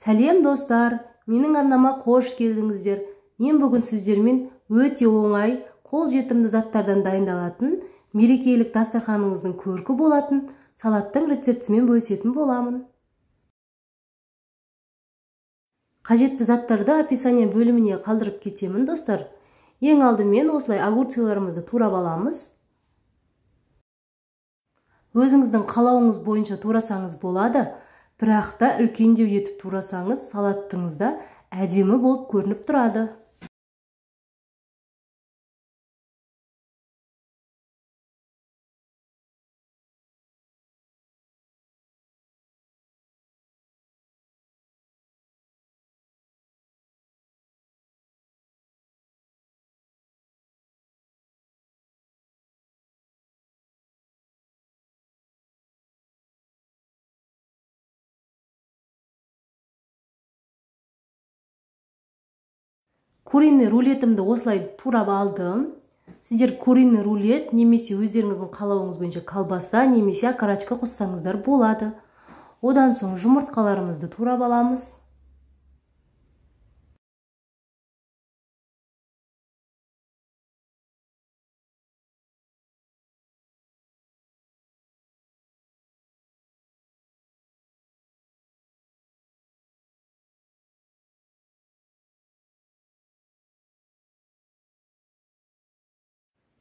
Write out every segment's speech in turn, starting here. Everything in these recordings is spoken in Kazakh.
Сәлем достар, менің арнама қош келдіңіздер. Мен бүгін сіздермен өте оңай, қолжетімді заттардан дайындалатын, мерекелік дастарханыңыздың көркі болатын салаттың рецептімен бөлісетін боламын. Қажетті заттарды описание бөліміне қалдырып кетемін, достар. Ең алдымен осылай огурциларымызды турап аламыз. Өзіңіздің қалауыңыз бойынша турасаңыз болады, бірақ та үлкендеу етіп турасаңыз салаттыңызда әдемі болып көрініп тұрады. Куриный рулетімді осылай турап алдым. Сіздер куриный рулет немесе өздеріңіздің қалауыңыз бойынша колбаса немесе окорочка қоссаңыздар болады. Одан соң жұмыртқаларымызды турап аламыз.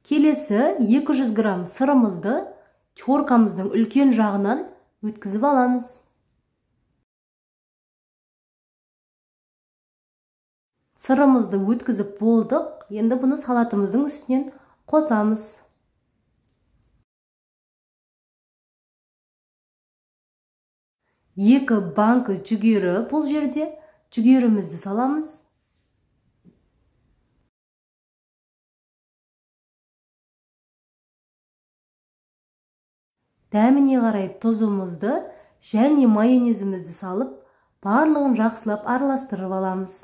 Келесі 200 грамм сырымызды теркамыздың үлкен жағынан өткізіп аламыз. Сырымызды өткізіп болдық, енді бұны салатымыздың үстінен қосамыз. Екі банка жүгері, бұл жерде жүгерімізді саламыз. Дәміне қарай тұзымызды және майонезімізді салып, барлығын жақсылап араластырып аламыз.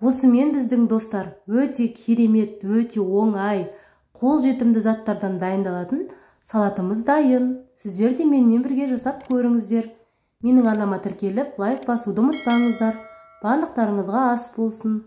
Осымен біздің достар өте керемет, өте оңай, қолжетімді заттардан дайындалатын салатымыз дайын. Сіздер де менімен бірге жасап көріңіздер. Менің арнама тіркеліп, лайк басуды ұмытпаңыздар. Барлықтарыңызға ас болсын.